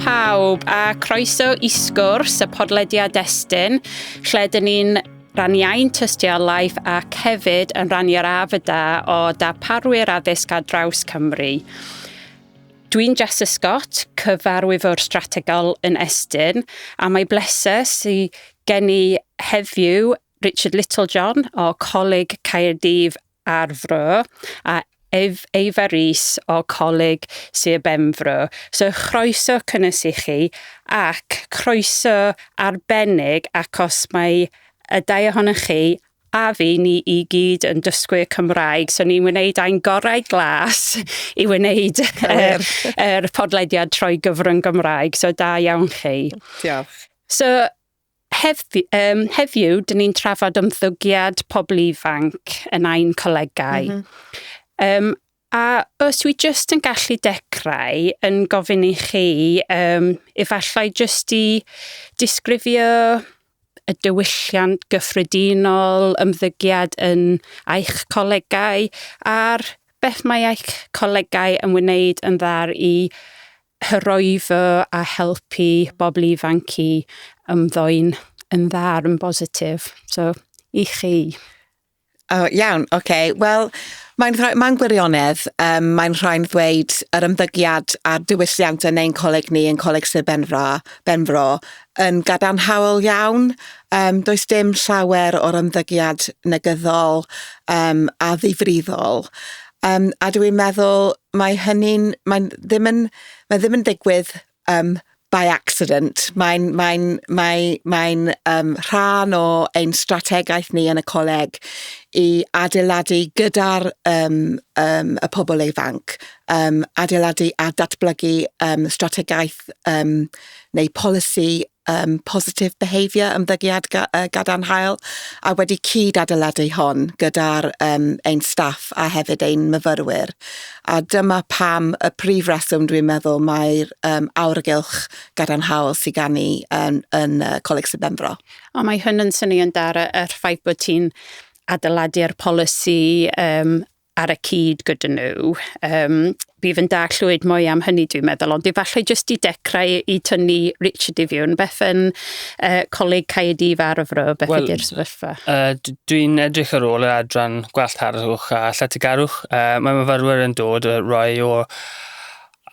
pawb a croeso i sgwrs y podlediad Estyn, lle dyn ni'n rannu ein tystiolaeth ac hefyd yn rannu'r arfer da o darparwyr addysg ar draws Cymru. Dwi'n Jessa Scott, cyfarwyddwr strategol yn Estyn, a mae bleser sydd gen i heddiw Richard Littlejohn o Coleg Caerdydd a'r Fro, a Ef, Efa Rees o Coleg Sir Benfro. So chroeso cynnes i chi ac croeso arbennig achos mae y dau ohonoch chi a fi, ni i gyd yn dysgwyr Cymraeg, so ni'n wneud ein gorau glas i wneud yr, yr podlediad trwy gyfrwng Gymraeg, so da iawn chi. Diolch. So, Heddi, heddiw, dyn ni'n trafod ymddygiad pobl ifanc yn ein colegau. A os dwi jyst yn gallu dechrau yn gofyn i chi, efallai jyst i disgrifio y diwylliant gyffredinol, ymddygiad yn eich colegau, a'r beth mae eich colegau yn wneud yn dda i hyrwyddo a helpu bobl ifanc i ymddwyn yn dda, yn bositif. So, i chi. Oh, iawn, oce. Okay. Wel, mae'n mae gwirionedd, mae'n rhaid ddweud yr ymddygiad a'r diwylliant yn ein coleg ni, yn Coleg Sir Benfro, Benfro yn gadarnhaol iawn. Does dim llawer o'r ymddygiad negyddol a ddifrifol. A dwi'n meddwl mae hynny'n, mae'n ddim yn, mae ddim yn digwydd by accident. Mae'n mae, mae, mae rhan o ein strategaeth ni yn y coleg i adeiladu gyda'r y pobl ifanc, adeiladu a datblygu strategaeth neu polisi positive behaviour, ymddygiad gadarnhaol, a wedi cyd-adeiladu hon gyda'r ein staff a hefyd ein myfyrwyr. A dyma pam y prif reswm dwi'n meddwl mae'r awyrgylch gadarnhaol sydd gan ni yn Coleg Sir Benfro. O, mae hyn yn swnio'n da, yr ffaith bod ti'n adeiladu'r polisi ar y cyd gyda nhw. Bydd yn da clywed mwy am hynny dwi'n meddwl, ond efallai jyst i dechrau i tynnu Richard i fewn, beth yn Coleg Caerdydd a'r Fro, beth well, ydy'r sefyllfa? Dwi'n edrych ar ôl yr adran gwallt harddwch a lletygarwch. Mae myfyrwyr yn dod rhai o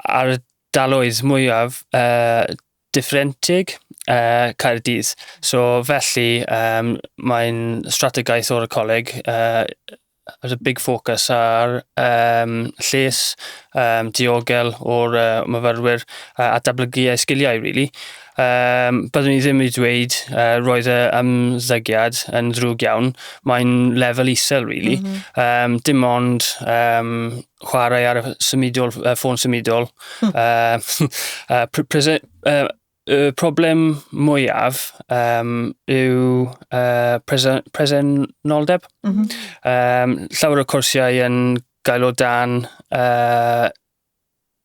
ardaloedd mwyaf difreintig Caerdydd. So felly mae'n strategaeth o'r coleg there's a big focus ar lles diogel o'r myfyrwyr a datblygu eu sgiliau, really. Byddwn i ddim i dweud roedd y ymddygiad yn ddrwg iawn. Mae'n lefel isel, really. Dim ond chwarae ar y symudol, ffôn symudol. Y problem mwyaf yw presenoldeb. Llawer o cwrsiau yn gael o dan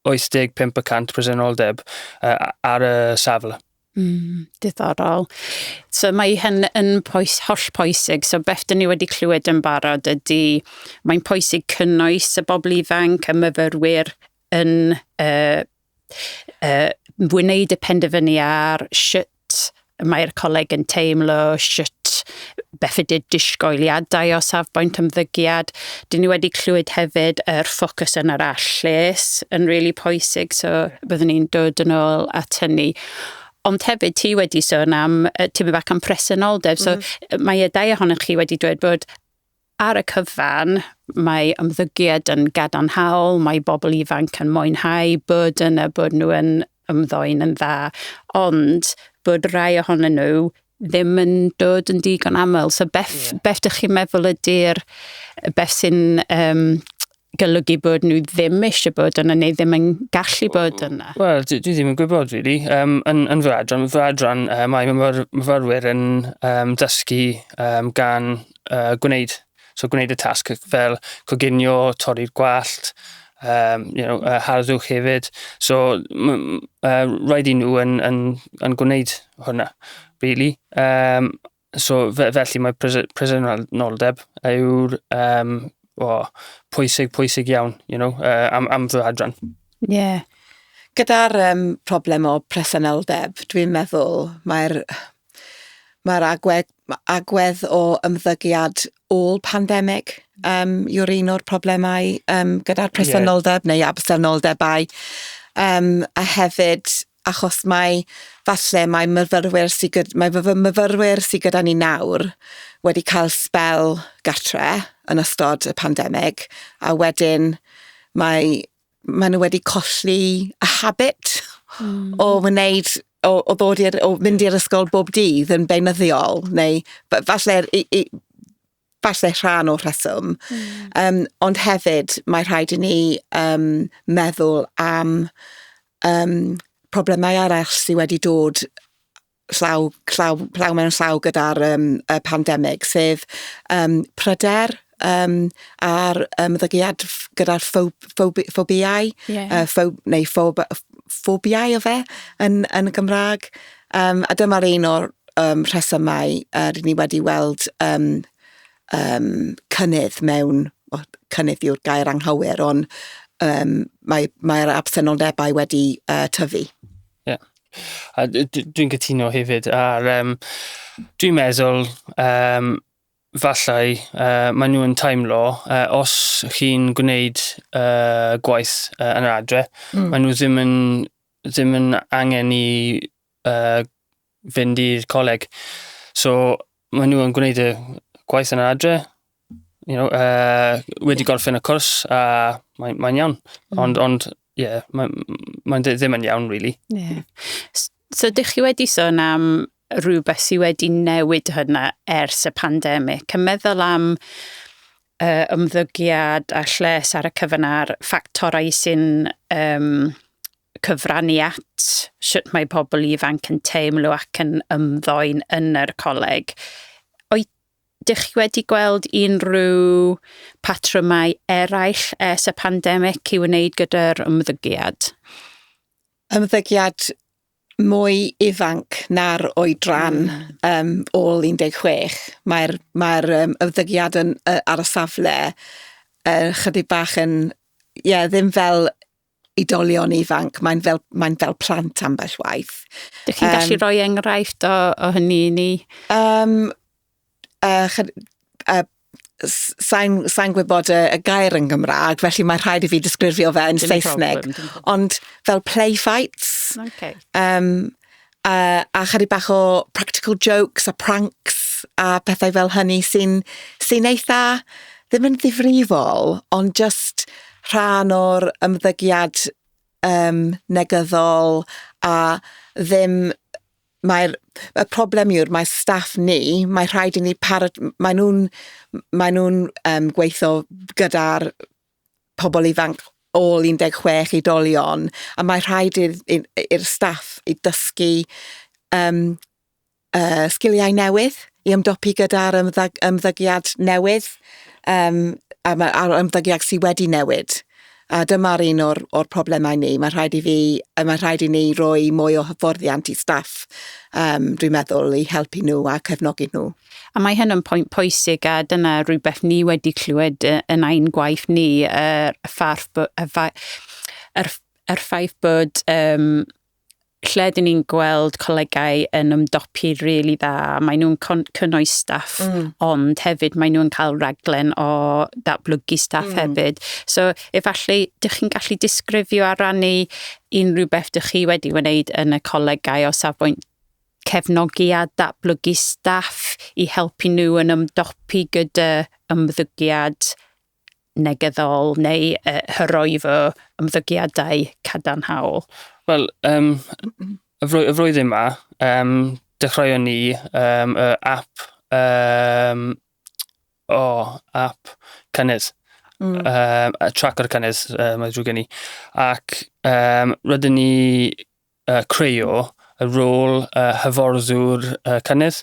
85% presenoldeb ar y safle. Diddorol. So mae hyn yn poes, holl pwysig. So beth dyn ni wedi clywed yn barod ydy mae'n pwysig cynnwys y bobl ifanc, y myfyrwyr yn wneud y penderfynu ar sut mae'r coleg yn teimlo, sut beth ydy'r disgwyliadau o safbwynt ymddygiad. Dyn ni wedi clywed hefyd yr ffocws yn yr all-lles yn really pwysig, so byddwn ni'n dod yn ôl at hynny. Ond hefyd ti wedi sôn am tipyn bach am presenoldeb, so mae y dau ohonoch chi wedi dweud bod ar y cyfan mae ymddygiad yn gadarnhaol, mae bobl ifanc yn mwynhau bod yna, bod nhw yn ymddwyn yn dda, ond bod rai ohonyn nhw ddim yn dod yn digon aml. So beth, beth ydych chi'n meddwl ydy'r beth sy'n golygu bod nhw ddim eisiau bod yna neu ddim yn gallu bod yna? Wel, dwi ddim yn gwybod, really. Yn fy adran, mae myfyrwyr yn dysgu gan gwneud. So gwneud y tasg fel coginio, torri'r gwallt, harddwch hefyd. So rhaid i nhw yn gwneud hwnna, really. So felly mae presenoldeb yw'r oh, pwysig, pwysig iawn, am fy adran. Gyda'r um, problem o presenoldeb, dwi'n meddwl mae'r mae'r agwedd, agwedd o ymddygiad ôl-pandemig yw'r un o'r problemau gyda'r presenoldeb yeah. neu absenoldebau. A hefyd, achos mae, falle mae myfyrwyr sydd gyd, mae myfyrwyr sydd gyda ni nawr wedi cael sbel gartre yn ystod y pandemig, a wedyn mae, maen nhw wedi colli y habit o wneud, o ddod i'r, o mynd i'r ysgol bob dydd yn beunyddiol, neu falle, falle rhan o'r rheswm. Ond hefyd, mae rhaid i ni meddwl am problemau arall sydd wedi dod llaw mewn llaw gyda'r y pandemig, sef pryder a'r ymddygiad gyda'r ffobiau, neu ffobiau o fe yn y Gymraeg. A dyma'r un o'r rhesymau rydyn ni wedi weld cynnydd mewn, oh, cynnydd yw'r gair anghywir, ond mae'r absenoldebau wedi tyfu. Ie. Yeah. A dwi'n cytuno hefyd. A'r, dwi'n meddwl falle maen nhw'n teimlo os chi'n gwneud gwaith yn yr adre, maen nhw ddim yn angen i fynd i'r coleg. So maen nhw yn gwneud y gwaith yn yr adre, wedi gorffen y cwrs a mae'n iawn. Ond yeah, mae'n mae ddim yn iawn, really. Yeah. So, dych chi wedi sôn am rhywbeth sydd wedi newid hynna ers y pandemig? Yn meddwl am ymddygiad a lles ar y cyfan a'r ffactorau sy'n cyfrannu at sut mae pobl ifanc yn teimlo ac yn ymddwyn yn yr coleg. Oed dych chi wedi gweld unrhyw patrymau eraill ers y pandemig i wneud gyda'r ymddygiad? Ymddygiad mwy ifanc na'r oedran ôl 16. Mae'r ymddygiad ar y safle chydig bach yn, ie, yeah, ddim fel oedolion ifanc, mae'n fel plant ambell waith. Dych chi'n gallu rhoi enghraifft o hynny i ni? Sa'n gwybod y gair yn Gymraeg, felly mae rhaid i fi disgrifio fe yn Dim Saesneg. Problem, dim problem. Ond fel play fights, a chydig bach o practical jokes a pranks a pethau fel hynny sy eitha ddim yn ddifrifol, ond just rhan o'r ymddygiad negyddol a ddim mae'r y problem yw'r mae staff ni, mae rhaid i ni parod, mae nhw'n gweithio gyda'r pobl ifanc ôl 16 oedolion, a mae rhaid i'r staff i dysgu sgiliau newydd i ymdopi gyda'r ymddygiad newydd a'r ymddygiad sydd wedi newid. A dyma'r un o'r problemau ni. Mae rhaid i ni roi mwy o hyfforddiant i staff, dwi'n meddwl, i helpu nhw a cefnogi nhw. A mae hyn yn pwynt pwysig a dyna rhywbeth ni wedi clywed yn ein gwaith ni, y ffaith, yr ffaith bod lle dyn ni'n gweld colegau yn ymdopi rili really dda, mae nhw'n cynnwys staff, ond hefyd mae nhw'n cael raglen o datblygu staff hefyd. So, efallai, dych chi'n gallu disgrifio a rannu unrhyw beth dych chi wedi wneud yn y colegau o safbwynt cefnogi a datblygu staff i helpu nhw yn ymdopi gyda ymddygiad negyddol neu hyrwyddo ymddygiadau cadarnhaol? Wel, y flwyddyn yma, dechreuon ni y app, app cynnydd. Y track o'r cynnydd, mae drwy gen i. Ac rydyn ni creu y rôl hyfforddwr cynnydd.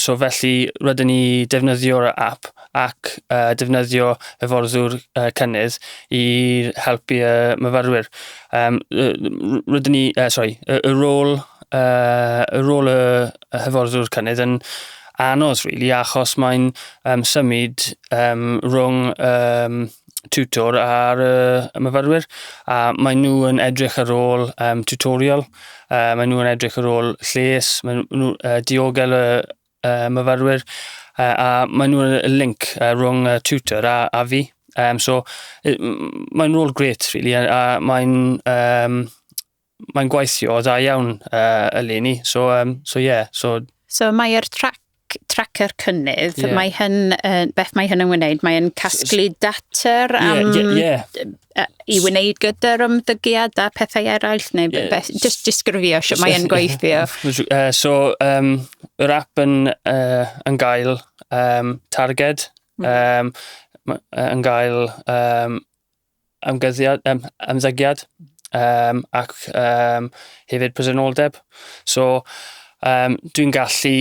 So felly rydyn ni defnyddio'r app ac defnyddio hyfforddwr cynnydd i helpu y myfyrwyr. Rydyn ni, sorry, y rôl y hyfforddwr cynnydd yn anodd, really, achos mae'n symud rhwng tutor a'r y myfyrwyr, a maen nhw yn edrych ar ôl tutorial, maen nhw yn edrych ar ôl lles, maen nhw diogel y myfyrwyr, a maen nhw'n y link rhwng y tutor a fi. So, mae'n rôl grêt, really, a mae'n gweithio dda iawn eleni. So yeah, so So mae'r tracker cynnydd, mae hyn, beth mae hyn yn wneud? Mae'n casglu data am i wneud gyda'r ymddygiad a pethau eraill, neu beth, just disgrifio sut mae'n gweithio. So, yr app yn gael targed, yn gael ymddygiad ac hefyd presenoldeb. So, dwi'n gallu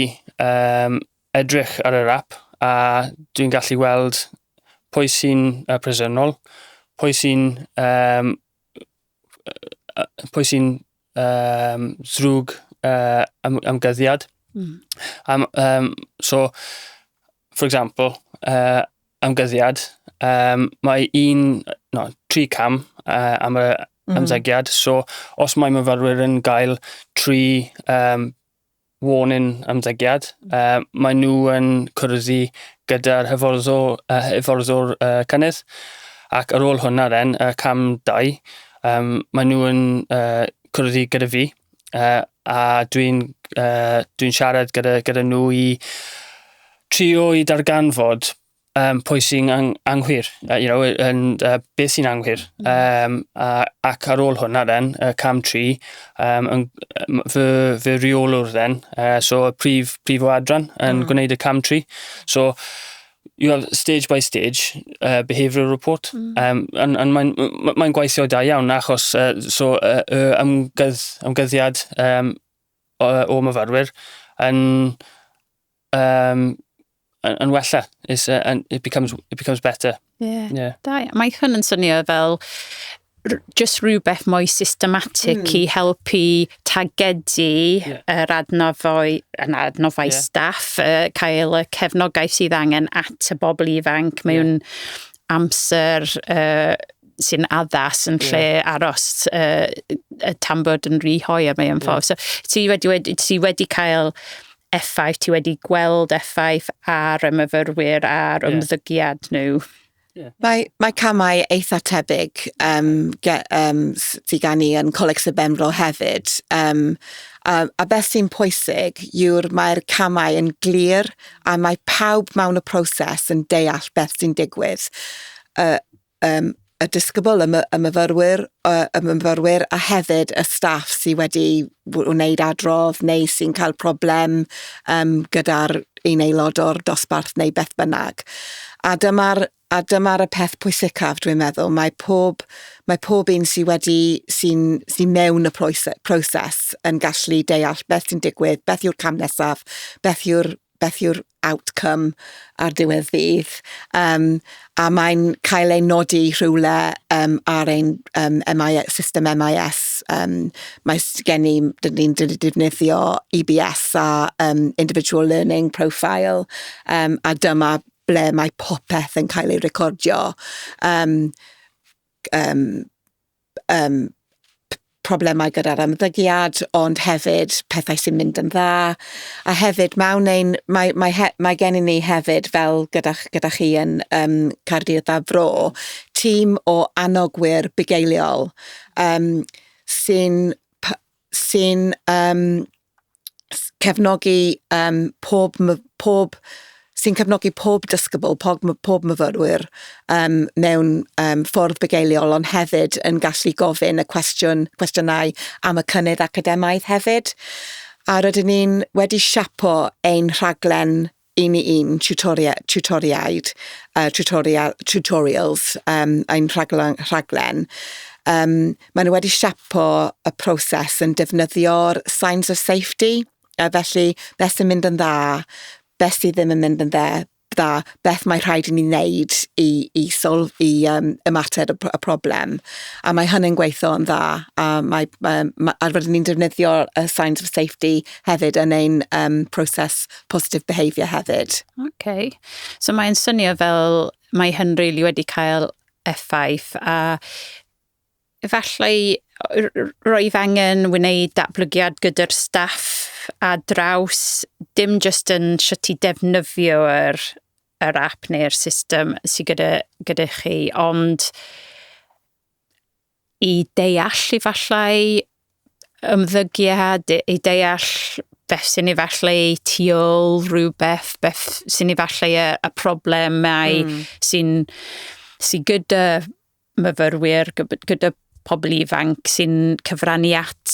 edrych ar yr app a dwi'n gallu weld pwy sy'n presennol, pwy sy'n ddrwg ymddygiad. So, for example, ymddygiad, mae un, no, tri cam am y ymddygiad. So, os mae myfyrwyr yn gael tri warning ymddygiad, mae nhw yn cwrdd gyda'r hyfforddwr cynnydd. Ac ar ôl hwnna then, cam 2, mae nhw yn cwrdd gyda fi. A dwi siarad gyda nhw i trio i darganfod pwy sy'n anghywir, and, beth sy'n anghywir. Ac ar ôl hwnna then, cam 3, fy reolwr then, so y prif o adran yn gwneud y cam 3. So, you have stage by stage behavioural report. And mae'n gweithio da iawn achos so, y ymddygiad o myfyrwyr yn wella. And it becomes better. Yeah. Da, mae hwn yn swnio fel just rhywbeth mwy systematic i helpu targedu yr adnoddau staff, cael y cefnogaeth sydd angen at y bobl ifanc mewn amser sy'n addas yn lle aros tan bod yn rhy hwyr mewn ffordd. So ti wedi cael effaith, ti wedi gweld effaith ar y myfyrwyr a'r ymddygiad nhw. Mae camau eitha tebyg sydd gan ni yn Coleg Sir Benfro hefyd. A beth sy'n pwysig yw'r mae'r camau yn glir a mae pawb mewn y proses yn deall beth sy'n digwydd. Y disgybl, y myfyrwyr a hefyd y staff sydd wedi wneud adrodd neu sy'n cael problem gyda'r un aelod o'r dosbarth neu beth bynnag. A dyma'r y peth pwysicaf, dwi'n meddwl. Mae pob un sy'n mewn y proses yn gallu deall beth sy'n digwydd, beth yw'r cam nesaf, beth yw'r outcome ar diwedd ddydd. A mae'n cael ei nodi rhywle ar ein MIS, system MIS. Mae gen i, dyn ni'n defnyddio EBS a Individual Learning Profile, a dyma ble mae popeth yn cael ei recordio. Problemau gyda'r ymddygiad, ond hefyd pethau sy'n mynd yn dda. A hefyd, mewn ein, mae gen i ni hefyd, fel gyda chi yn Caerdydd a Fro, tîm o anogwyr bugeiliol sy'n cefnogi pob, pob sy'n cefnogi pob disgybl, pob myfyrwyr mewn ffordd bugeiliol, ond hefyd yn gallu gofyn y cwestiynau am y cynnydd academaidd hefyd. A rydyn ni'n wedi siapo ein rhaglen un i un tutoriaid, tutorials, ein rhaglen. Maen nhw wedi siapo y proses yn defnyddio'r signs of safety, a felly beth sy'n mynd yn dda, beth sydd ddim yn mynd yn dda, beth mae rhaid i ni wneud i ymateb y problem. A mae hynny'n gweithio yn dda. A rydyn ni'n defnyddio y signs of safety hefyd yn ein proses positive behaviour hefyd. OK. So mae'n swnio fel mae hyn really wedi cael effaith a efallai roedd angen wneud datblygiad gyda'r staff a draws, dim jyst yn sut i defnyddio yr app neu'r system sydd gyda chi, ond i deall efallai ymddygiad, i deall beth sy'n efallai tu ôl rhywbeth, beth sy'n efallai y problemau sy'n gyda myfyrwyr, gyda pobl ifanc sy'n cyfrannu at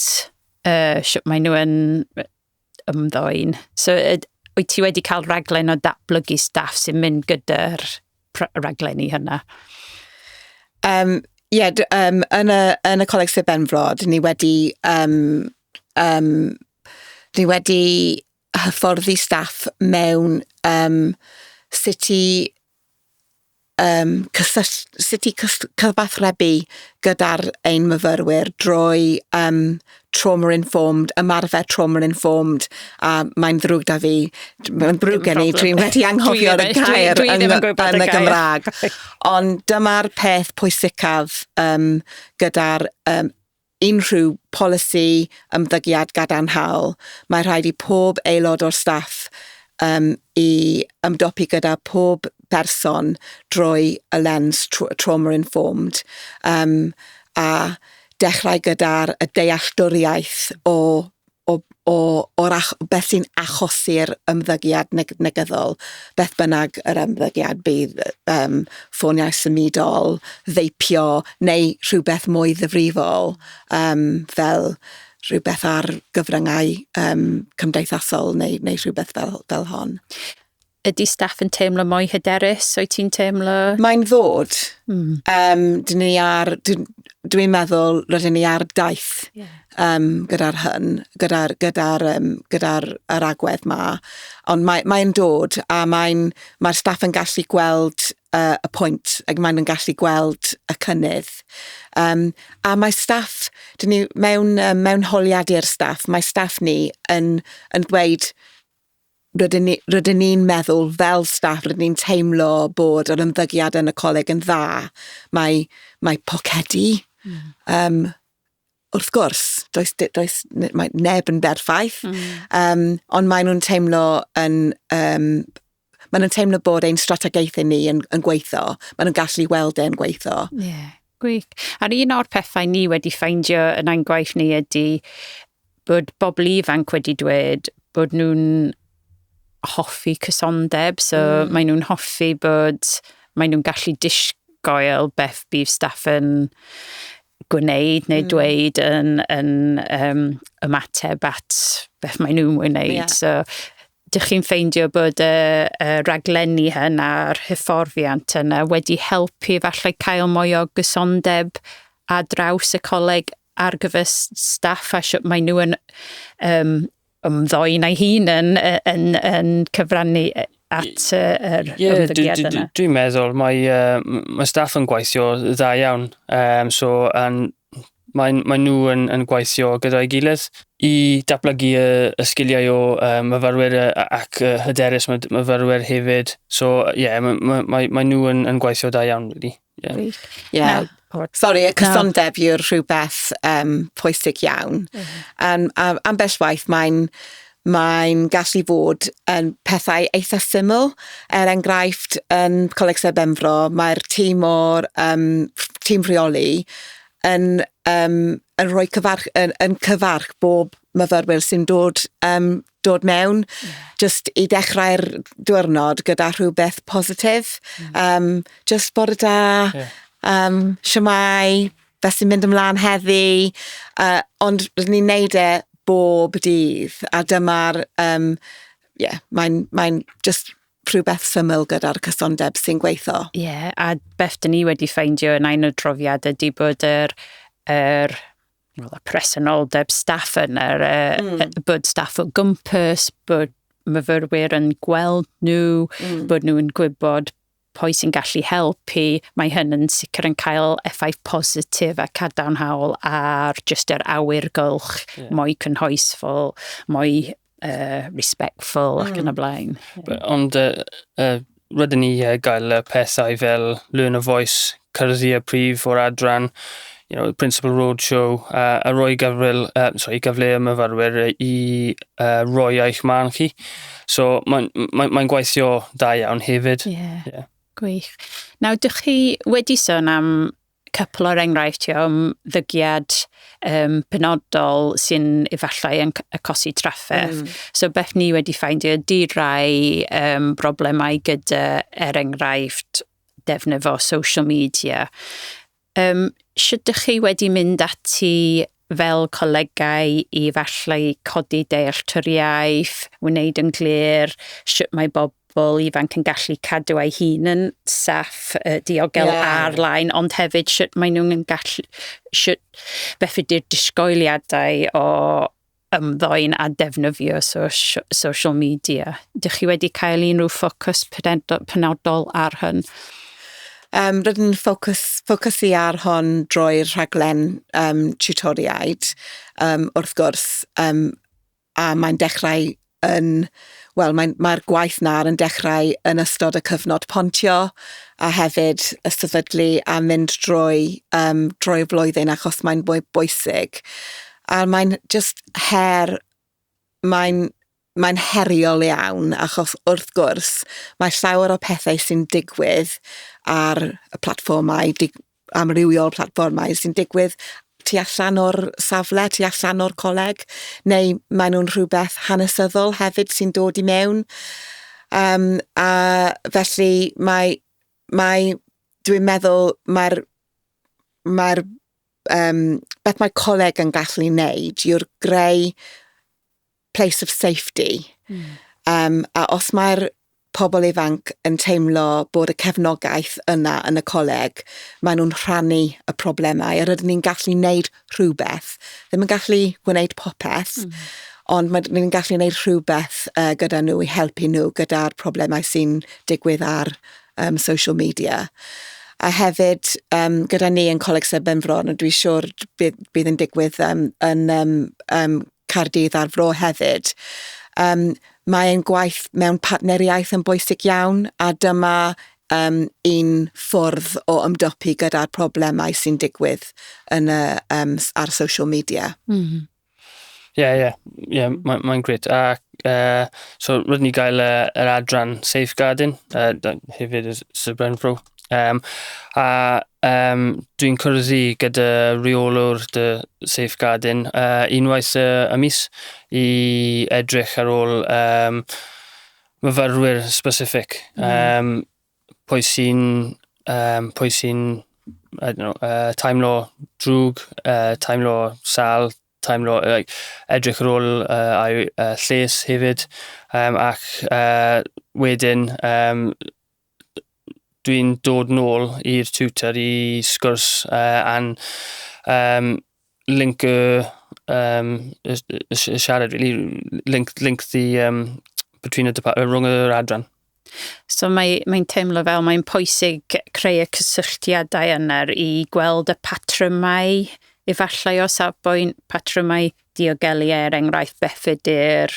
sut maen nhw yn ymddwyn. So, wyt ti wedi cael raglen o datblygu staff sy'n mynd gyda'r raglenni hynna? Yeah, yn y Coleg Sir Benfro, ni wedi hyfforddi staff mewn sut i sut i cyfathrebu gyda'r ein myfyrwyr drwy trauma-informed, ymarfer trauma-informed, a mae'n ddrwg da fi, mae'n ddrwg gen i, dwi'n wedi anghofio'r gair yn y Gymraeg. Ond dyma'r peth pwysicaf gyda'r unrhyw polisi ymddygiad gadarnhaol. Mae rhaid i pob aelod o'r staff i ymdopi gyda pob person drwy y lens trauma-informed a dechrau gyda'r dealltwriaeth o'r beth sy'n achosi'r ymddygiad negyddol, beth bynnag yr ymddygiad bydd, ffoniau symudol, feipio, neu rhywbeth mwy ddifrifol, fel rhywbeth ar gyfryngau cymdeithasol neu rhywbeth fel hon. Ydy staff yn teimlo mwy hyderus? Wyt ti'n teimlo? Mae'n ddod. Dwi'n meddwl rydyn ni ar daith gyda'r hyn, gyda'r yr agwedd ma. Ond mae'n dod a mae'r staff yn gallu gweld y pwynt ac mae'n gallu gweld y cynnydd. A mae staff, dyn ni, mewn holiad i'r staff, mae staff ni yn dweud rydyn ni'n meddwl fel staff, rydyn ni'n teimlo bod yr ymddygiad yn y coleg yn dda. Mae pocedi. Wrth gwrs, does, mae neb yn berffaith, ond maen nhw'n teimlo yn... maen nhw'n teimlo bod ein strategaethau ni yn gweithio. Maen nhw'n gallu weld e'n gweithio. Ie, yeah, gwych. A'r un o'r pethau ni wedi ffeindio yn ein gwaith ni ydy bod bobl ifanc wedi dweud bod nhw'n hoffi cysondeb, so maen nhw'n hoffi bod maen nhw'n gallu disgwyl beth bydd staff yn gwneud neu dweud yn ymateb at beth maen nhw'n wneud. So, dych chi'n ffeindio bod y raglenni hyn a'r hyfforddiant yna wedi helpu falle cael mwy o gysondeb ar draws y coleg ar gyfer staff a sut maen nhw yn ymddwyn eu hun yn cyfrannu at yr ymddygiad yna. Dwi'n meddwl mae staff yn gweithio dda iawn. So, mae nhw yn gweithio gyda'i gilydd i datblygu y sgiliau o myfyrwyr ac hyderus myfyrwyr hefyd. So, ie, yeah, mae nhw yn gweithio da iawn, really. Yeah. Yeah. Sorry, y cysondeb yw'r rhywbeth pwysig iawn. Ambell waith mae'n gallu fod yn pethau eitha syml. Er enghraifft, yn Coleg Sir Benfro, mae'r tîm o'r tîm rheoli yn rhoi cyfarch, yn cyfarch bob myfyrwyr sy'n dod mewn, just i dechrau'r diwrnod gyda rhywbeth positif. Just bore da, shwmae, beth sy'n mynd ymlaen heddi, ond rydyn ni'n neud e bob dydd, a dyma'r, yeah, mae'n just rhywbeth syml gyda'r cysondeb sy'n gweithio. Ie, yeah, a beth dyn ni wedi ffeindio yn ein adroddiad ydy bod y presenoldeb staff yn yr, bod staff o gwmpas, bod myfyrwyr yn gweld nhw, bod nhw'n gwybod pwy sy'n gallu helpu, mae hyn yn sicr yn cael effaith positif a cadarnhaol ar just yr awyrgylch mwy cynhwysful, mwy respectful ac yn y blaen. Ond rydyn ni gael pethau fel Learner Voice. cyrraedd y prif o'r adran, principal roadshow, a roi gyfril, sorry, gyfle y myfyrwyr i roi eich marn chi. So mae'n mae gweithio da iawn hefyd. Yeah. Gwych. Nawr, dych chi wedi sôn am cwpl o'r enghreifftiau o ymddygiad penodol sy'n efallai yn achosi trafferth. So beth ni wedi ffeindio ydy rai broblemau gyda, er enghraifft, defnydd o social media. Sut ydych chi wedi mynd ati fel colegau i falle codi dealltwriaeth, wneud yn glir sut mae bobl ifanc yn gallu cadw eu hun yn saff, diogel ar-lein, ond hefyd sut maen nhw'n gallu, sut beth ydy'r disgwyliadau o ymddwyn a defnyddio social media? Dych chi wedi cael unrhyw ffocws penodol ar hyn? Rydyn ni'n ffocysu ar hon drwy'r rhaglen tutoriaid, wrth gwrs, a mae'n dechrau yn, wel, mae'r gwaith 'na yn dechrau yn ystod y cyfnod pontio a hefyd y sefydlu a mynd drwy'r flwyddyn achos mae'n fwy bwysig. A mae'n just her, mae'n heriol iawn achos wrth gwrs mae llawer o pethau sy'n digwydd ar y platfformau, amrywiol platfformau sy'n digwydd tu allan o'r safle, tu allan o'r coleg, neu maen nhw'n rhywbeth hanesyddol hefyd sy'n dod i mewn. A felly dwi'n meddwl beth mae coleg yn gallu wneud yw'r greu place of safety. A os mae'r pobl ifanc yn teimlo bod y cefnogaeth yna yn y coleg, maen nhw'n rhannu y problemau, a rydyn ni'n gallu wneud rhywbeth. Ddim yn gallu gwneud popeth, ond ni'n gallu gwneud rhywbeth gyda nhw i helpu nhw gyda'r problemau sy'n digwydd ar social media. A hefyd, gyda ni yn Coleg Sir Benfro, a dwi'n siŵr bydd yn digwydd yn Caerdydd a'r Fro hefyd, mae ein gwaith mewn partneriaeth yn bwysig iawn, a dyma un ffordd o ymdopi gyda'r problemau sy'n digwydd ar social media. Ie, mae'n grêt. A so rydyn ni gael yr adran safeguarding, hefyd y Sir Benfro. A dwi'n cwrdd gyda reolwr dy safeguarding unwaith y mis i edrych ar ôl myfyrwyr specific. Pwy sy'n I don't know, teimlo drwg, teimlo sal, teimlo, like, edrych ar ôl ei lles hefyd. Ac wedyn dwi'n dod nôl i'r tutor i sgwrs and link y siarad, really, link the between y rhwng yr adran. So mae'n teimlo fel mae'n pwysig creu y cysylltiadau yna i gweld y patrymau efallai o safbwynt patrymau diogelu, er enghraifft, beth ydy'r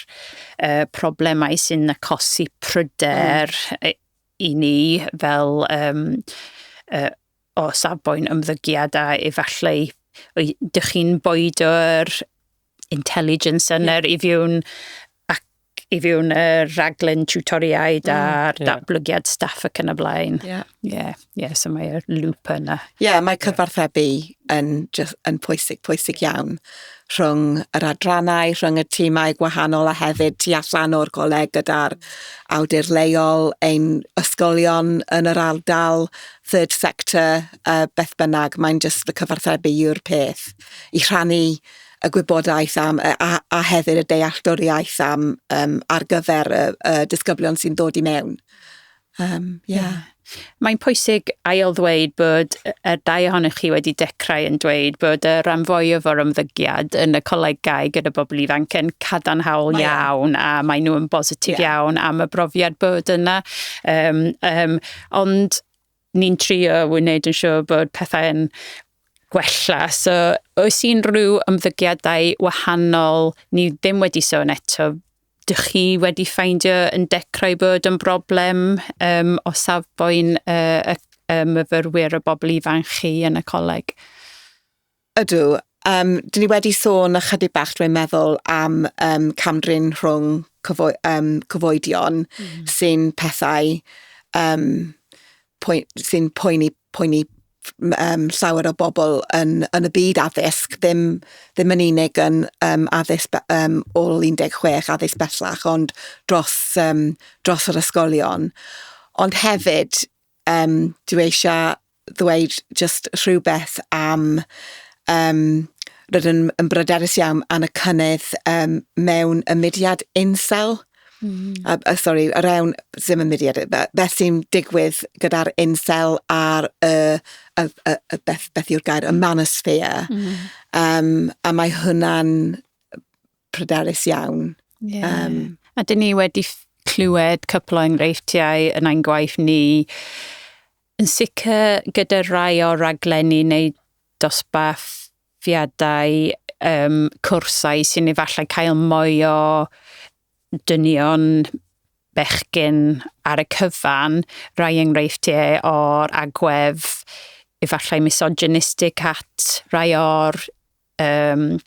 problemau sy'n achosi pryder i ni fel o safbwynt ymddygiad, a efallai dych chi'n bwydo'r intelligence yna i fewn ac i fewn y rhaglen tutoriaid a'r datblygiad staff ac yn y blaen. Ie, so mae'r loop yna. Ie, yeah, mae cyfarthrebu just yn pwysig, pwysig iawn rhwng yr adrannau, rhwng y tîmau gwahanol a hefyd tu allan o'r coleg gyda'r awdur leol, ein ysgolion yn yr ardal, third sector, beth bynnag, mae'n just y cyfarthrebu yw'r peth i rhannu y gwybodaeth am, a hefyd y dealltwriaeth am ar gyfer y disgyblion sy'n dod i mewn. Yeah. Mae'n pwysig ail ddweud bod y dau ohonych chi wedi dechrau yn dweud bod y rhan fwyaf o'r ymddygiad yn y colegau gyda bobl ifanc yn cadarnhaol iawn a mae nhw yn bositif iawn am y brofiad bod yna. Ond ni'n trio wneud yn siŵr bod pethau yn gwella. So, oes unrhyw ymddygiadau wahanol ni ddim wedi sôn eto dych chi wedi ffeindio yn dechrau bod yn broblem o safbwynt y y myfyrwyr, y bobl ifanc chi yn y coleg? Ydw. Dyn ni wedi sôn ychydig bach, dwi'n meddwl, am camdrin rhwng cyfoedion sy'n pethau sy'n poeni llawer o bobl yn y byd addysg, ddim yn unig yn addysg ôl 16, addysg bellach, ond dros yr ysgolion. Ond hefyd, dwi eisiau ddweud just rhywbeth am rydyn yn bryderus iawn am y cynnydd mewn y mudiad incel. Sorry, around, ddim y mudiad, beth sy'n digwydd gyda'r incel a'r y beth yw'r gair, y manosphere. A mae hwnna'n pryderus iawn. A dyn ni wedi clywed cwpl o enghreifftiau yn ein gwaith ni, yn sicr gyda rai o raglenni neu dosbarthiadau, cwrsau sy'n efallai cael mwy o dynion, bechgyn ar y cyfan, rai enghreifftiau o'r agwedd efallai misogynistic at rai o'r y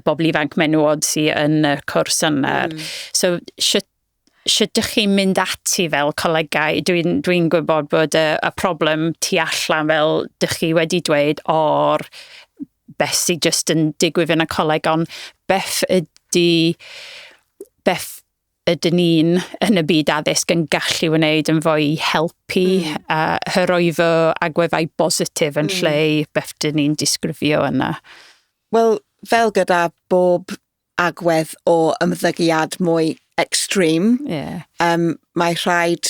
bobl ifanc menywod sydd yn y cwrs yna. So, sut ydych chi'n mynd ati fel colegau? Dwi gwybod bod y problem tu allan, fel dych chi wedi dweud, o'r beth sydd just yn digwydd yn y coleg, ond beth ydyn ni'n yn y byd addysg yn gallu wneud yn fwy i helpu a hyrwyddo agweddau bositif yn lle beth dyn ni'n disgrifio yna? Wel, fel gyda bob agwedd o ymddygiad mwy extreme, mae rhaid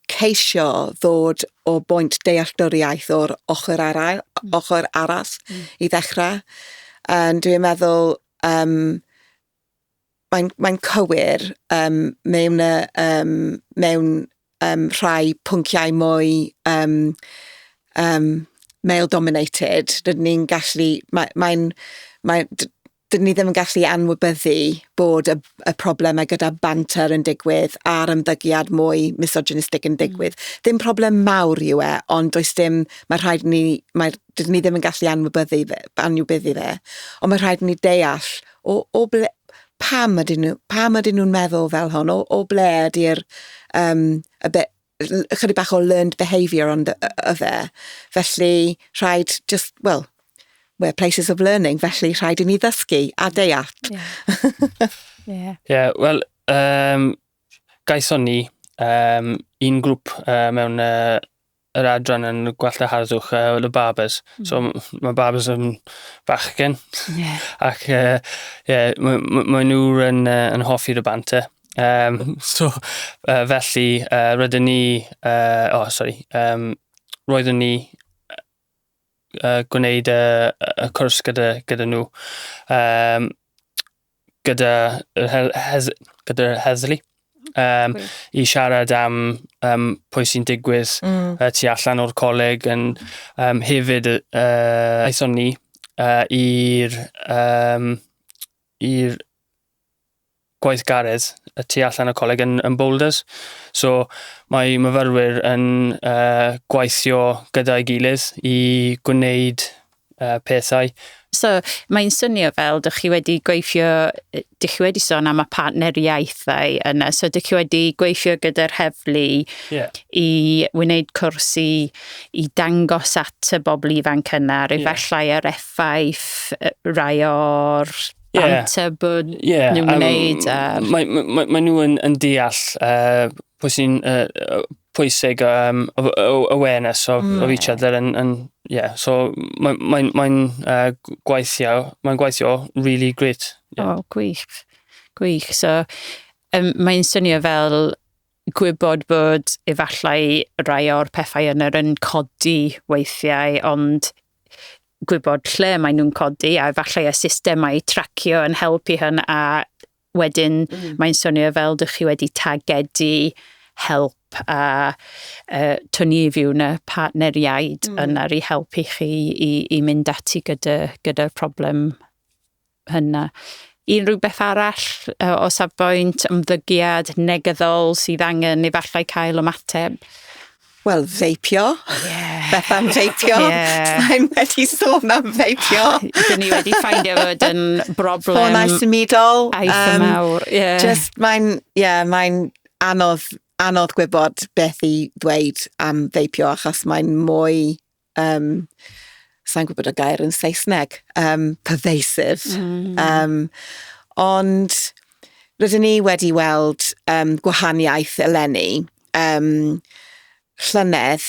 ceisio ddod o bwynt dealltwriaeth o'r ochr arall i ddechrau. And dwi'n meddwl mae'n cywir mewn rhai pwnciau mwy male-dominated. Rydyn ni'n gallu... Mae'n mae, mae, dyn ni ddim yn gallu anwybyddu bod y problemau gyda banter yn digwydd a'r ymddygiad mwy misogynistic yn digwydd. Ddim problem mawr yw e, ond does dim, mae rhaid ni, mae, dyn ni ddim yn gallu anwybyddu fe, ond mae rhaid ni deall o ble, pam ydyn nhw'n meddwl fel hwn, o ble ydy'r y be, ychydig bach o learned behaviour ond y fe. Felly rhaid just, well, we're places of learning, felly rhaid i ni ddysgu a deall. Yeah, wel, gaethon ni un grŵp mewn yr adran yn gwallt a harddwch, y Barbers. So mae Barbers yn bachgen. Ac yeah, mae nhw yn hoffi'r banter. So, felly, rydyn ni, oh, sorry, roeddwn ni gwneud y cwrs gyda nhw gyda'r heddlu i siarad am pwy sy'n digwydd tu allan o'r coleg yn, hefyd aethon ni i'r gweithgaredd y tu allan y coleg yn Boulders. So mae myfyrwyr yn gweithio gyda'i gilydd i gwneud pethau. So, mae'n swnio fel dych chi wedi gweithio, dych chi wedi sôn am y partneriaethau yna, so dych chi wedi gweithio gyda'r heddlu i wneud cwrs i dangos at y bobl ifanc yna, efallai yr effaith rai o'r banter bod nhw'n wneud. Mae nhw yn deall pwy sy'n pwysig of awareness of each other and yeah, so mae'n mae gweithio really great. Yeah. Oh, gwych. Gwych. So, mae'n swnio fel gwybod bod efallai rai o'r pethau yna yn codi weithiau, ond gwybod lle maen nhw'n codi a efallai y systemau tracio yn helpu hyn a wedyn mae'n swnio fel dych chi wedi targedu help a tynnu i fewn y partneriaid yna i helpu chi i mynd ati gyda'r problem hynna. Unrhyw beth arall o safbwynt ymddygiad negyddol sydd angen efallai cael ymateb? Wel, feipio. Yeah. Beth am feipio? Yeah. Sa'n wedi sôn am feipio. Dyn ni wedi ffaindio fod yn broblem. Ffonau symudol. Eitha mawr. Yeah. Just mae'n, yeah, mae'n anodd, anodd gwybod beth i ddweud am feipio achos mae'n mwy, sa'n gwybod y gair yn Saesneg, pervasive. Ond rydyn ni wedi weld gwahaniaeth eleni. Llynedd,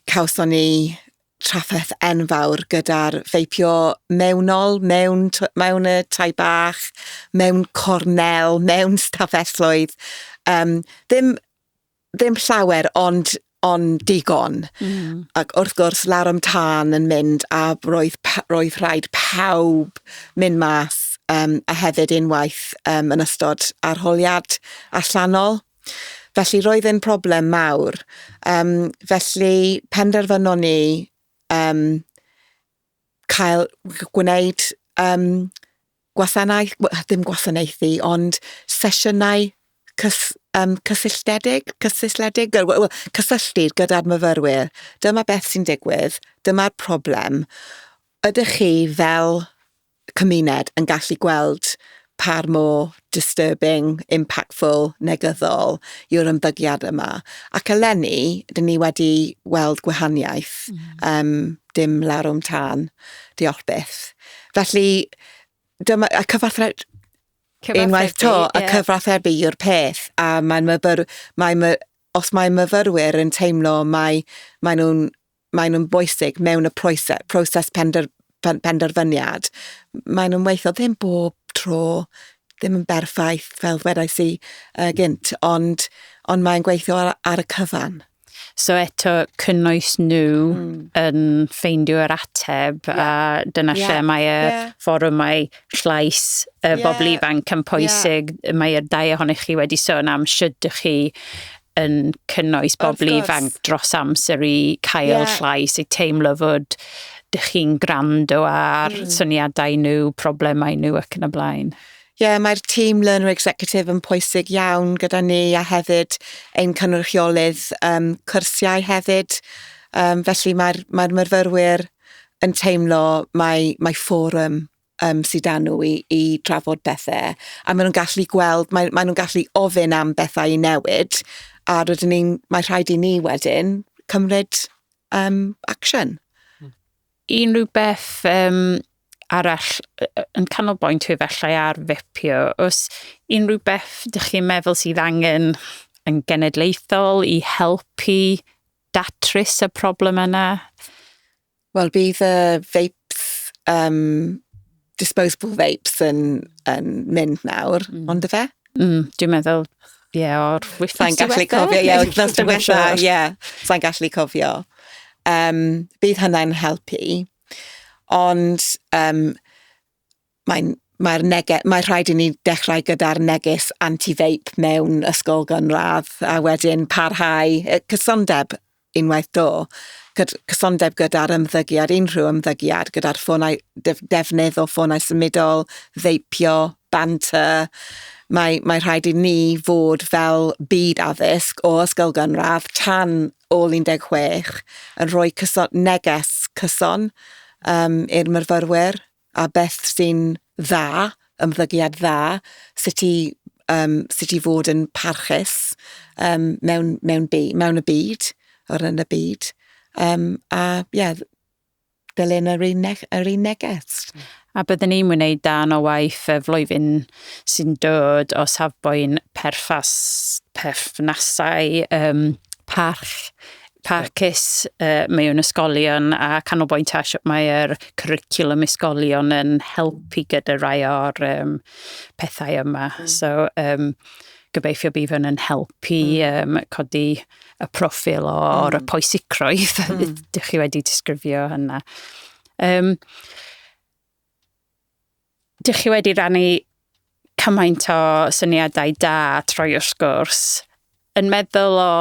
cawson ni trafferth enfawr gyda'r feipio mewnol, mewn y tai bach, mewn cornel, mewn stafelloedd. Ddim llawer, ond digon. Ac wrth gwrs, larwm tân yn mynd a roedd rhaid pawb mynd mas a hefyd unwaith yn ystod arholiad allanol. Felly roedd yn problem mawr. Felly penderfynon ni cael gwneud gwasanaeth, ddim gwasanaethu, ond sesiynau cysylltiedig, well, cysylltu gyda'r myfyrwyr. Dyma beth sy'n digwydd, dyma'r problem. Ydych chi fel cymuned yn gallu gweld par mor disturbing, impactful, negyddol yw'r ymddygiad yma? Ac eleni, dyn ni wedi weld gwahaniaeth, dim larwm tân, diolch byth. Felly, dyma, y cyfathrebu, unwaith to, y cyfathrebu yw'r peth, a os mae myfyrwyr yn teimlo mae nhw'n bwysig mewn y proses penderfyniad, mae nhw'n weithio ddim bob tro, ddim yn berffaith fel ddwedais i gynt, ond mae'n gweithio ar y cyfan. So eto, cynnwys nhw yn ffeindio'r ateb, a dyna lle mae y fforwmau llais y bobl ifanc yn pwysig. Mae'r dau ohonych chi wedi sôn am sut ydych chi yn cynnwys bobl ifanc dros amser i cael llais, i teimlo fod dych chi'n gwrando ar syniadau nhw, problemau nhw ac yn y blaen. Ie, yeah, mae'r tîm Learner Executive yn pwysig iawn gyda ni a hefyd ein cynrychiolydd cyrsiau hefyd. Felly mae'r myfyrwyr yn teimlo mae fforwm sydd â nhw i trafod bethau. A maen nhw'n gallu gweld, mae nhw'n gallu ofyn am bethau i newid, a mae rhaid i ni wedyn cymryd action. Unrhyw beth arall yn canolbwyntio efallai ar fepio, os unrhyw beth ydych chi'n meddwl sydd angen yn genedlaethol i helpu datrys y problem yna? Wel, bydd y vapes, disposable vapes yn mynd nawr, ond ife? Dwi'n meddwl, ie, yeah, o'r wythnos Sa'n gallu diwetha? cofio, ie, wythnos Dwi'm yn diwetha, siŵr. ie, sa'n gallu cofio. Bydd hynna'n helpu, ond mae rhaid i ni dechrau gyda'r neges anti-vape mewn ysgol gynradd a wedyn parhau cysondeb unwaith do. Cysondeb gyda'r ymddygiad, unrhyw ymddygiad, gyda'r ffonau, defnydd o ffonau symudol, veipio, banter. Mae rhaid i ni fod fel byd addysg o ysgol gynradd tan ôl 16 yn rhoi neges cyson i'r myfyrwyr a beth sy'n dda, ymddygiad dda, sut i fod yn parchus mewn y byd, o'r yn y byd. A ie, dilyn yr un neges. A byddwn ni'n wneud dan o waith y flwyddyn sy'n dod o safbwynt perthnasau parchus mewn ysgolion a canolbwyntio ar sut mae'r cwricwlwm ysgolion yn helpu gyda rai o'r pethau yma. So, gobeithio bydd hwn yn helpu codi y proffil o'r pwysicrwydd dych chi wedi disgrifio hynna. Dych chi wedi rannu cymaint o syniadau da trwy'r sgwrs. Yn meddwl o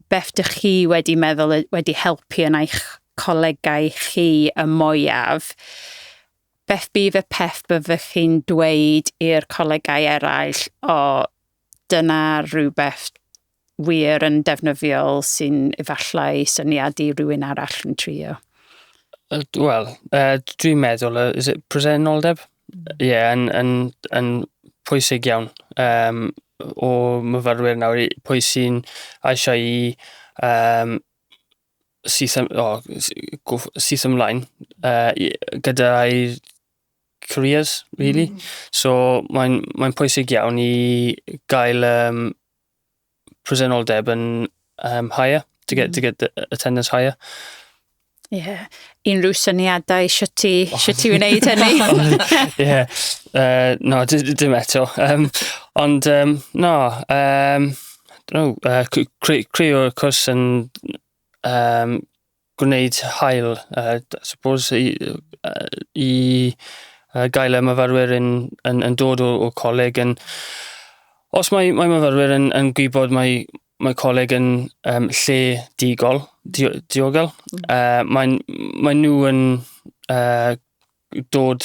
beth dych chi wedi meddwl wedi helpu yn eich colegau chi y mwyaf, Beth bydd y peth byddwch chi'n dweud i'r colegau eraill o dyna rhywbeth wir yn defnyddiol sy'n efallai syniad i rhywun arall yn trio? Wel, dwi'n meddwl, is it presenoldeb? Ie, yeah, yn pwysig iawn o myfyrwyr nawr, pwy sy'n eisiau i syth ymlaen gyda'i careers, really. So mae'n pwysig iawn i gael presenoldeb yn higher, to get the attendance higher. Ie. Yeah. Unrhyw syniadau sut ti wneud hynny? Ie. Yeah. No, dim eto. Ond, no, no, creu o'r cwrs yn gwneud hael, I suppose, i gael y myfyrwyr yn dod o coleg. Os mae myfyrwyr yn gwybod mae coleg yn lle diogel, mae nhw yn dod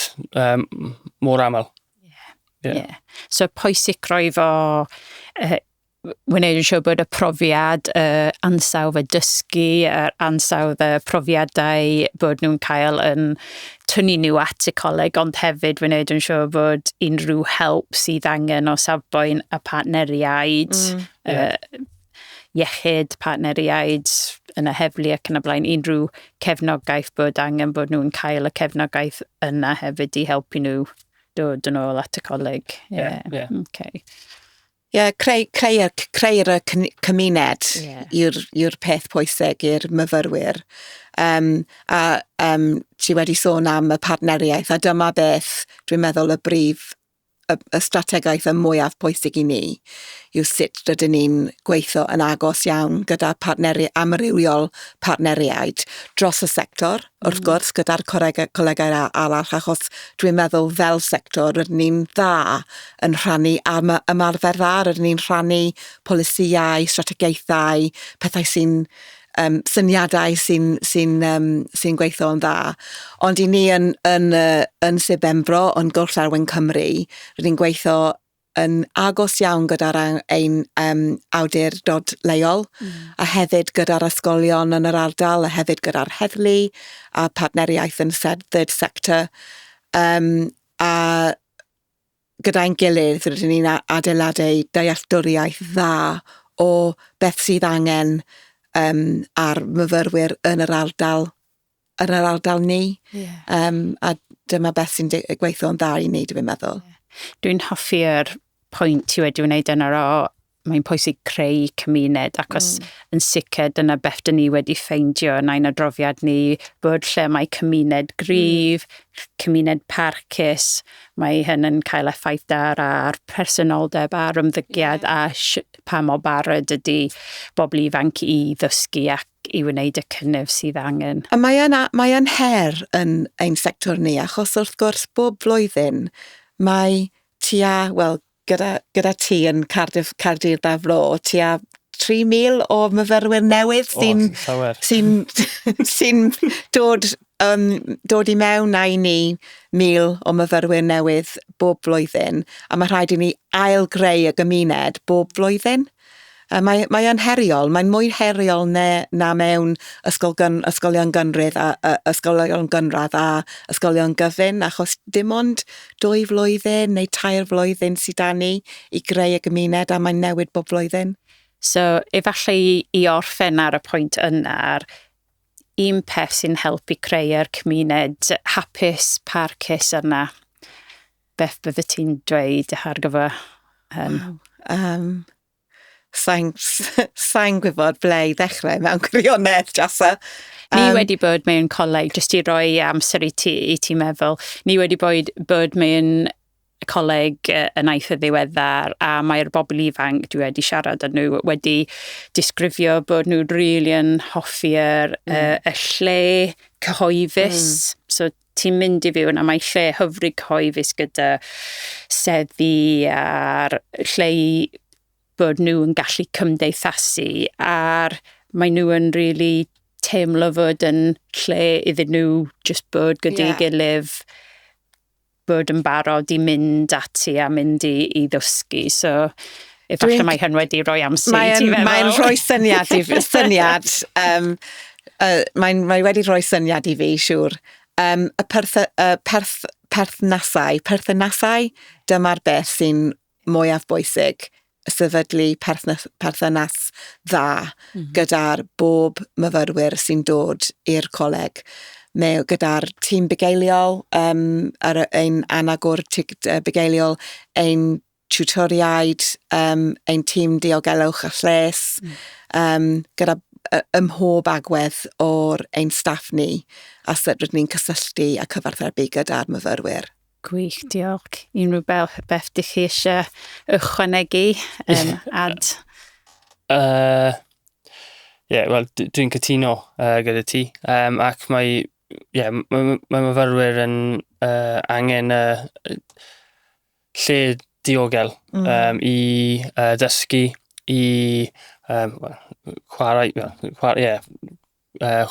mor aml. Yeah. Yeah. So pwysigrwydd o wneud yn siŵr bod y profiad, y ansawdd y dysgu, yr ansawdd y profiadau bod nhw'n cael yn tynnu nhw at y coleg, ond hefyd wneud yn siŵr bod unrhyw help sydd angen o safbwynt y partneriaid, iechyd, partneriaid yn y heddlu ac yn y blaen, unrhyw cefnogaeth bod angen bod nhw'n cael y cefnogaeth yna hefyd i helpu nhw dod yn ôl at y coleg. Yeah. Okay. Ie, yeah, creu'r cymuned yw'r peth pwysig i'r myfyrwyr. A ti wedi sôn am y partneriaeth, a dyma beth dwi'n meddwl y brif y strategaeth y mwyaf pwysig i ni yw sut rydyn ni'n gweithio yn agos iawn gyda amrywiol partneriaid dros y sector, wrth gwrs, gyda'r colegau arall, achos dwi'n meddwl fel sector rydyn ni'n dda yn rhannu am ymarfer dda, rydyn ni'n rhannu polisïau, strategaethau, pethau sy'n syniadau sy gweithio yn dda. Ond i ni yn Sir Benfro, yn Gorllewin Cymru, rydyn ni'n gweithio yn agos iawn gyda'r ein awdurdod leol a hefyd gyda'r ysgolion yn yr ardal a hefyd gyda'r heddlu a partneriaeth yn third sector. A gyda'n gilydd rydyn ni'n adeiladu dealltwriaeth dda o beth sydd angen ar myfyrwyr yn yr ardal ni. A dyma beth sy'n gweithio'n dda i ni, dwi'n meddwl. Yeah. Dwi'n hoffi'r pwynt ti wedi wneud yna o mae'n pwysig creu cymuned achos yn sicr dyna beth dyn ni wedi ffeindio yn ein adroddiad ni bod lle mae cymuned gryf, cymuned parchus, mae hyn yn cael effaith da ar personoldeb, ar ymddygiad a pa mor barod ydy bobl ifanc i ddysgu ac i wneud y cynnydd sydd angen. A mae yn her yn ein sector ni, achos wrth gwrs bob blwyddyn mae tua, wel, gyda ti yn Cardiff, Caerdydd a'r Fro, tua 3,000 o myfyrwyr newydd sy'n llawer. sy dod i mewn a i ni 1,000 o myfyrwyr newydd bob blwyddyn, a mae rhaid i ni ail-greu y gymuned bob blwyddyn. Mae yn heriol, mae'n mwy heriol na mewn ysgolion gynradd a ysgolion gynradd a ysgolion gyfun, achos dim ond 2 flwyddyn neu 3 flwyddyn sydd 'da ni i greu y gymuned a mae'n newid bob blwyddyn. So, efallai i orffen ar y pwynt yna, un peth sy'n helpu creu'r cymuned hapus, parchus yna, beth bydde ti'n dweud ar gyfer? Wow. Sa'n gwybod ble i ddechrau mewn gwirionedd, Jasa. Ni wedi bod mewn coleg, jyst i roi amser i ti meddwl, ni wedi bod mewn coleg yn eitha ddiweddar a mae'r bobl ifanc dwi wedi siarad â nhw wedi disgrifio bod nhw'n rili yn hoffi'r y lle cyhoeddus. So ti'n mynd i fyw a mae lle hyfryd cyhoeddus gyda seddi a'r lle i bod nhw yn gallu cymdeithasu a'r mae nhw yn really teimlo fod yn lle iddyn nhw just bod gyda'i gilydd. bod yn barod i mynd ati a mynd i, i ddysgu. So, efallai mae hyn wedi rhoi amser i ti feddwl. Mae'n rhoi syniad i fi, syniad, um, mae'n mae wedi rhoi syniad i fi, siŵr. Um, y perth, perth, perthnasau, perthynasau, dyma'r beth sy'n mwyaf bwysig, sefydlu perthnas, perthynas dda gyda'r bob myfyrwyr sy'n dod i'r coleg. Neu gyda'r tîm bugeiliol, um, ar ein anagwr bugeiliol, ein tutoriaid, um, ein tîm diogelwch a lles, um, gyda ym mhob agwedd o'r ein staff ni a sut rydyn ni'n cysylltu a cyfarthrebu gyda'r myfyrwyr. Gwych, diolch. Unrhyw beth dych chi eisiau ychwanegu, um, ad? Yeah, wel, dwi'n cytuno gyda ti. Um, ac mae, yeah, mae, mae myfyrwyr yn angen lle diogel um, i dysgu, i um, well, chwarae, well, chwarae, yeah,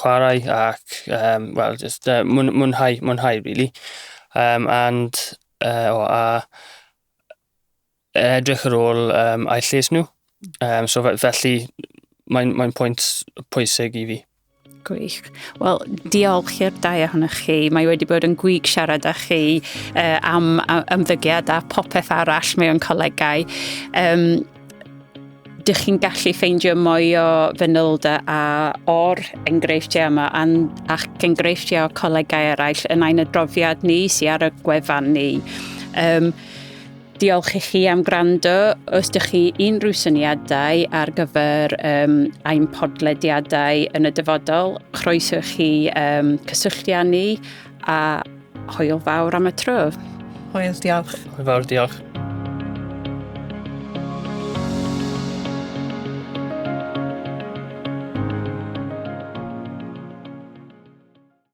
chwarae ac um, well, just mwynhau, mwynhau, really. Um, and, oh, a edrych ar ôl um, eu lles nhw. Um, so felly mae'n mae pwynt pwysig i fi. Gwych. Wel, diolch i'r dau ohonoch chi. Mae wedi bod yn gwych siarad â chi am ymddygiad a popeth arall mewn colegau. Um, dych chi'n gallu ffeindio mwy o fanylder a o'r enghreifftiau yma ac enghreifftiau o colegau eraill yn ein adroddiad ni sydd ar y gwefan ni. Um, diolch i chi am gwrando. Os ydych chi unrhyw syniadau ar gyfer um, ein podlediadau yn y dyfodol, croeso chi um, cysylltu â ni a hwyl fawr am y tro. Hwyl, diolch. Hwyl fawr, diolch.